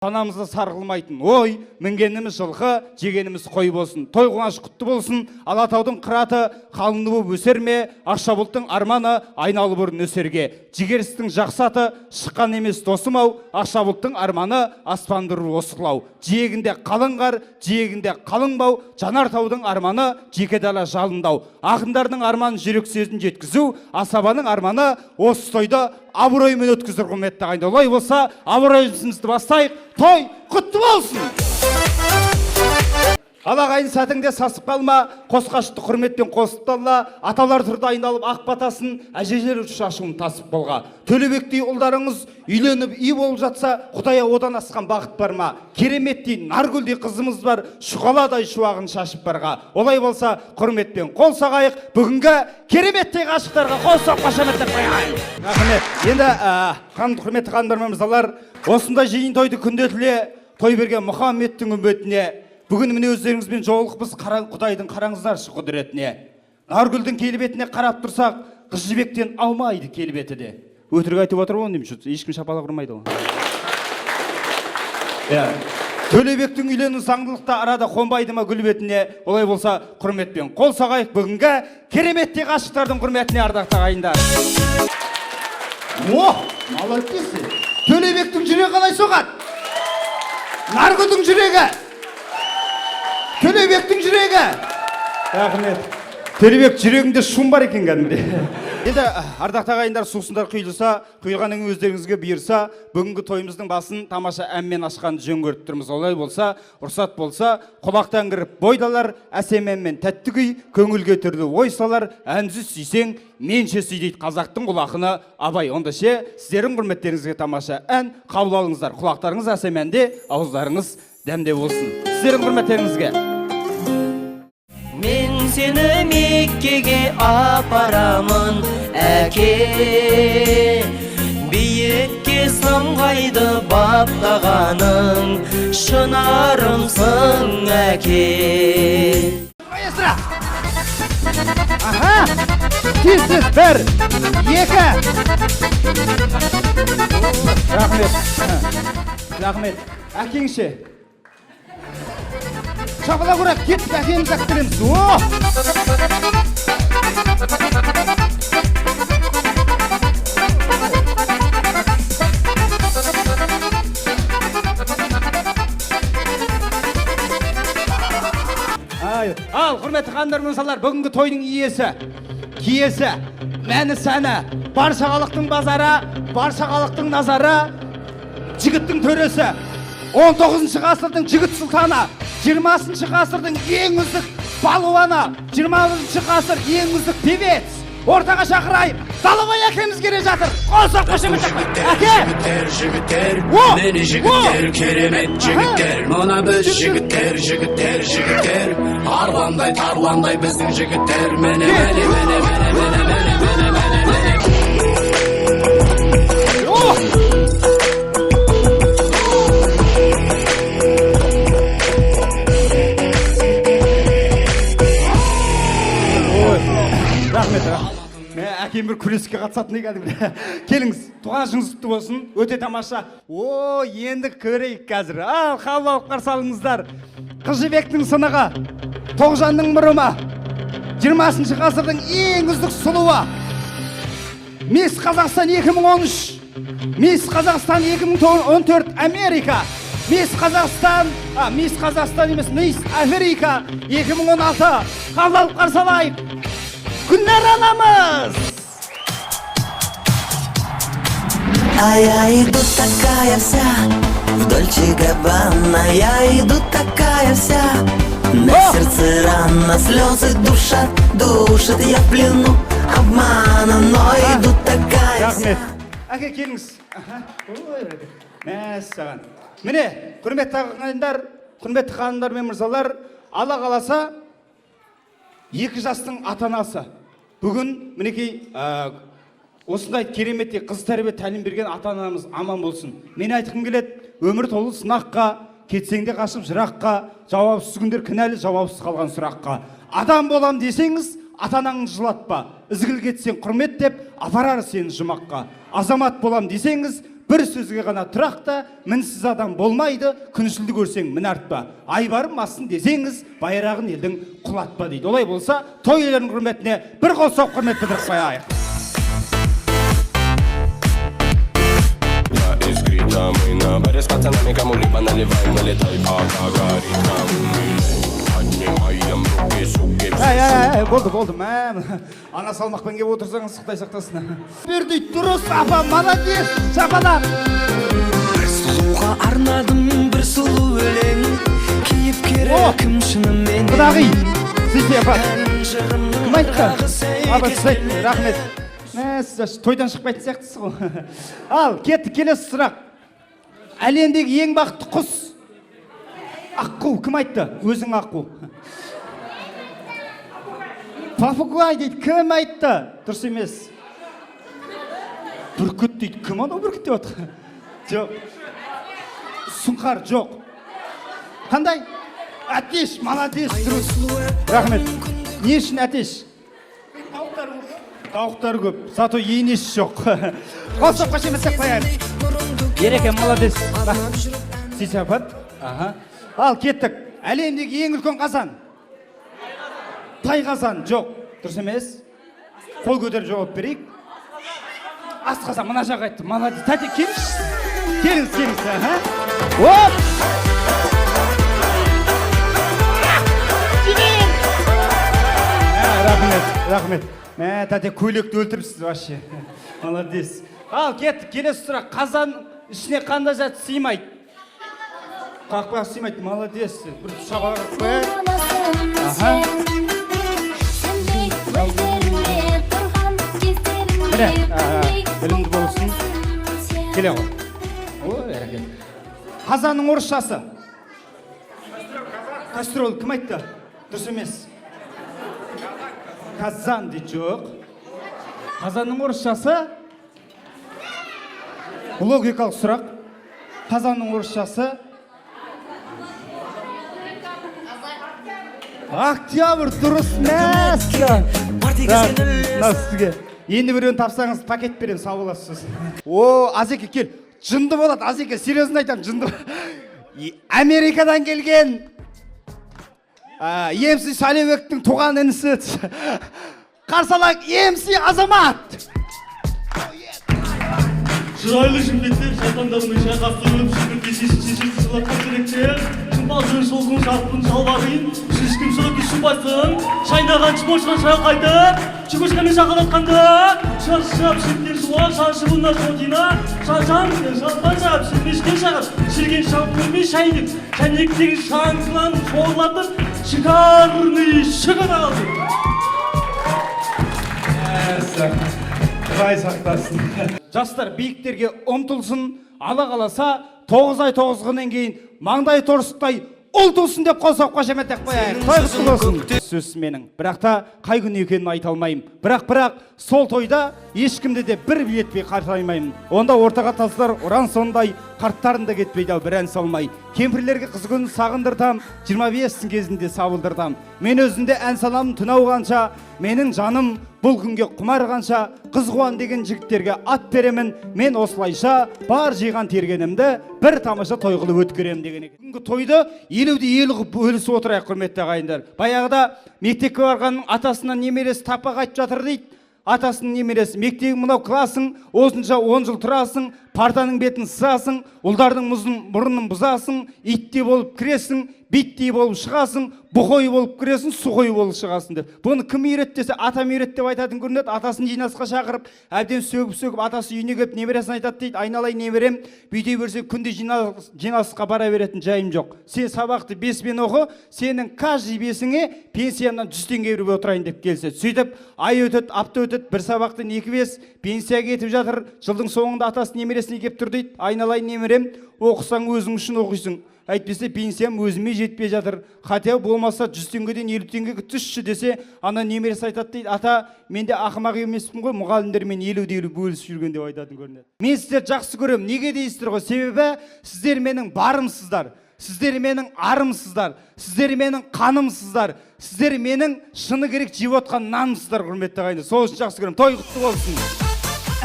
Санамызда сарғылмайтын ой, мінгеніміз жылқы, жегеніміз қой болсын. Той қуаныш құтты болсын. Алатаудың қыраты қалыңды болып өсер ме, ақша бұлттың арманы айналып ұрын өсерге. Жігерістің жақсы аты шыққан емес досым ау, ақша бұлттың арманы аспанды ұрып осқылау. Жиегінде қалың қар, жиегінде қалың бау, жанар таудың арманы жеке дала жалындау. Ақындардың арманы жүрек сөзін жеткізу, асабаның арманы осы тойды абыроймен өткізу, құрметті ағайындар. Олай болса, абыройымызды бастайық. Той құтты болсын! Ал ағайын, сәтіңде сасып қалма, қос қашықты құрметпен қосып талла, аталар тұрды айналып ақ батасын, әжелер шашуын тасып қолға. Төлебектей ұлдарыңыз үйленіп үй болып жатса, Құдай одан асқан бақыт бар ма? Кереметтей Наргүлдей қызымыз бар, шұғаладай шуағын шашып барға. Олай болса, құрметпен қол соғайық, бүгінгі кереметтей ғашықтарға қол соғып қошеметтеп қояйық. Рахмет. Енді құрметті ханымдар мен мырзалар, осындай жиын тойды күндетіле той берген Мұхаммедтің үмбетіне бүгін міне өздеріңізбен жолықпыз, Құдайдың қараңыздаршы құдіретіне. Наргүлдің келбетіне қарап тұрсақ, қыз жібектен аумайды келбеті де. Өтірік айтып отыр ғой деймін, ешкім шапалақ ұрмайды ғой. Иә. Төлебектің үйлену заңдылықта арада қонбайды ма гүл бетіне? Олай болса, құрметпен қол соғайық бүгінгі кереметтей ғашықтардың құрметіне, ардақты ағайындар. О, молодец! Төлебектің жүрегі қалай соғады? Наргүлдің жүрегі! Төлебектің жүрегі! Рахмет. Төлебек, жүрегіңде шум бар екен кәдімгідей. Енді ардақты ағайындар, сусындар құйылса, құйғаның өздеріңізге бұйырса, бүгінгі тойымыздың басын тамаша әнмен ашқанды жөн көріп тұрмыз. Олай болса, рұқсат болса, құлақтан кіріп бойдалар, әсем әнмен тәтті күй, көңілге түрлі ой салар, әнсіз сүйсең, менше сүй дейді қазақтың ұлы ақыны Абай. Онда ше, сіздердің құрметтеріңізге тамаша ән қабыл алыңыздар. Құлақтарыңыз әсем әнде, ауыздарыңыз дәмде болсын. Сіздердің құрметтеріңізге. Мен сені Меккеге апарамын, әке. Биікке самғайды баптағаның, шынарымсың, әке. Маэстро! Аха! Тез, тез, бір, екі. Рахмет. Рахмет. Әкең ше? Шапалақ ұрайық, кеттік, әкемізді алып келеміз. О! Ай, ал, құрметті ханымдар мен мырзалар, бүгінгі тойдың иесі, киесі, мәні сәні, барша халықтың базары, барша халықтың назары, жігіттің төресі, 19 ғасырдың жігіт сұлтаны, 20 ғасырдың ең үздік балуаны, 20 ғасыр ең үздік певец. Ортаға шақырайық, Далабай әкеміз келе жатыр. Қол соғып қошеметтеп қой. Әке! Жігіттер, жігіттер, О! міне жігіттер, керемет жігіттер. Мына біз жігіттер, жігіттер, жігіттер. Арландай, тарландай біздің жігіттер. Міне, міне, міне, міне, міне, міне, міне, міне, міне. О! Ой, рахмет, рахмет. Мә, әкем бір күреске қатысатын кәдімгі. Келіңіз, туған жылыңыз құтты болсын, өте тамаша. О, енді көрейік қазір. Ал, қабыл алып қарсы алыңыздар. Қыз жібектің сынығы, Тоғжанның мұрымы, 20 ғасырдың ең үздік сұлуы. Мисс Қазақстан 2013, Мисс Қазақстан 2014 Америка, Мисс Қазақстан, Мисс Қазақстан емес, Мисс Америка 2016. Қабыл алып қарсы алайық. Гүлнар анамыз! А я иду такая вся в Дольче Габбана, я иду такая вся, на О! сердце рана, слезы душат, душат, я в плену обмана, но иду такая вся. Рахмет. Әке, келіңіз. Аха. Ой, мәссаған. Міне, құрметті ағайындар, құрметті ханымдар мен мырзалар, Алла қаласа, екі жастың ата-анасы. Бүгін мінекей, осындай кереметтей қыз тәрбие тәлім берген ата-анамыз аман болсын. Мен айтқым келеді, өмір толы сынаққа, кетсең де қашып жыраққа, жауапсыз күндер кінәлі, жауапсыз қалған сұраққа. Адам болам десеңіз, ата-анаңды жылатпа, ізгілік етсең құрметтеп, апарар сені жұмаққа. Азамат болам десеңіз, Бір сөзге ғана тұрақта, мінсіз адам болмайды, күншілді көрсең мін артпа. Айбарым ассын десеңіз, байрағын елдің құлатпа дейді. Олай болса, той иелерінің құрметіне бір қол соғып құрмет білдіріп қояйық. Я из Крита, мы на баре с пацанами кому-либо наливаем, налетай, пока горит нам. Поднимаем руки, суки, Әй, әй, әй, болды, болды, мә, ана салмақпен келіп отырсаңыз, құдай сақтасын. Бер дейді, дұрыс, апа, молодец, шапалақ. Бір сұлуға арнадым бір сұлу өлең. Кейіпкері О! кім шынымен? Құдағи, сізде, апа. Әнім жырымның Кім айтты? ырғағы Апа, сіз сәйкес айтты, келеді. рахмет. Мә, сіз тойдан шықпайтын сияқтысыз ғой. Ал, кеттік, келесі сұрақ. Әлемдегі ең бақытты құс? Аққу, кім айтты? Өзің аққу. Попугай дейді, кім айтты? Дұрыс емес. Бүркіт дейді, кім анау бүркіт деп отыр? Жоқ. Сұңқар, жоқ. Қандай? Әтеш, молодец, дұрыс. Рахмет. Не үшін әтеш? Тауықтар көп, зато енесі жоқ. Қол соғып қошеметтеп қояйық. Ереке, молодец. Сисапат. Аха. Ал, кеттік. Әлемдегі ең үлкен қазан. Тай қазан, жоқ. Дұрыс емес. Қол көтеріп жауап берейік. Асқазан, мына жақ айтты. Молодец. Тәте, келіңізші. Келіңіз, келіңіз. Аха. Оп! Жібер! Мә, рахмет, рахмет. Мә, тәте, көйлекті өлтіріпсіз вообще. Молодец. Ал, кеттік, келесі сұрақ. Қазан ішіне қандай зат сыймайды? Қақпақ сыймайды, молодец. Бір шапалақ қояйық. Аха. Міне, білімді болсын. Келе ғой. Ой, бәрекелді. Қазанның орысшасы. Кастрол, кім айтты? Дұрыс емес. Казан дейді, жоқ. Қазанның орысшасы? Логикалық сұрақ. Қазанның орысшасы? Октябрь, дұрыс, мәссаған. Мынау сізге. Енді біреуін тапсаңыз, пакет беремін, сау боласыз. О, Азеке, кел. Жынды болады, Азеке, серьезно айтамын, жынды. Америкадан келген MC Салибектің туған інісі. Қарсы алайық, MC Азамат. Шырайлы жігіттер шайтандарының шайқастырып, шүкірге шешесі жылатқан жүректер, шымпалжын шолқын шарпын шалбарын, шішкім шырық шұбасын, шайнаған чмошқан шайқайтып, чүкішкамен шақалатқанда, шаршап шеттен жуан, шаншыбына шотина, шаншан, шаншап, шірмешкен шағыр, шірген шампунмен шайнек, шайнектегі шаңқылан шоғырлатып, шикарный шығын алды. Құдай сақтасын. Жастар биіктерге ұмтылсын, ала қаласа 9 ай 9 күннен кейін маңдай торсықтай ұл тусын деп қол соғып қошеметтеп қояйық. Той құтты болсын. Сөз менің. Бірақ та қай күн екенін айта алмаймын. Бірақ сол тойда ешкімді де бір билетпей қартаймаймын. Онда ортаға тастар ұран сондай, қарттарын да кетпейді ау бір ән салмай. Кемпірлерге қыз күнін сағындыртам, 25 кезінде сабылдыртам. Мен өзімде ән саламын түн ауғанша, менің жаным бұл күнге құмар қанша, қыз қуан деген жігіттерге ат беремін. Мен осылайша бар жиған тергенімді бір тамаша той қылып өткеремін деген екен. Бүгінгі тойды елуде елу қылып бөлісіп отырайық, құрметті ағайындар. Баяғыда мектепке барғанның атасынан немересі тапақ айтып жатыр дейді. Атасының немересі, мектебің мынау классың, осынша 10 жыл тұрасың, партаның бетін сызасың, ұлдардың мұрнын бұзасың, иттей болып кіресің, биттей болып шығасың, бұқой болып кіресің, сухой болып шығасың деп. Бұны кім үйретті десе, атам үйретті деп айтатын көрінеді. Атасын жиналысқа шақырып, әбден сөгіп-сөгіп, атасы үйіне келіп немересін айтады дейді. Айналайын немерем, бүйте берсе күнде жиналысқа бара беретін жайым жоқ. Сен сабақты 5-пен оқы, сенің каждый 5-іңе пенсиямнан 100 теңге беріп отырайын деп келіседі. Сөйтіп ай өтеді, апта өтеді, бір сабақтан 2-5 пенсия кетіп жатыр. Жылдың соңында атасы немересіне келіп тұр дейді. Айналайын немерем, оқысаң өзің үшін оқисың. Әйтпесе пенсиям өзіме жетпей жатыр. Хотя болмаса 100 теңгеден 50 теңгеге түсші десе, ана немересі айтады дейді. Ата, мен де ақымақ емеспін ғой, мұғалімдермен елуде елу бөлісіп жүрген деп айтатын көрінеді. Мен сіздерді жақсы көремін. Неге дейсіздер ғой? Себебі сіздер менің барымсыздар, сіздер менің арымсыздар, сіздер менің қанымсыздар, сіздер менің шыны керек жеп отқан нанымсыздар, құрметті ағайындар. Сол үшін жақсы көремін. Той құтты болсын.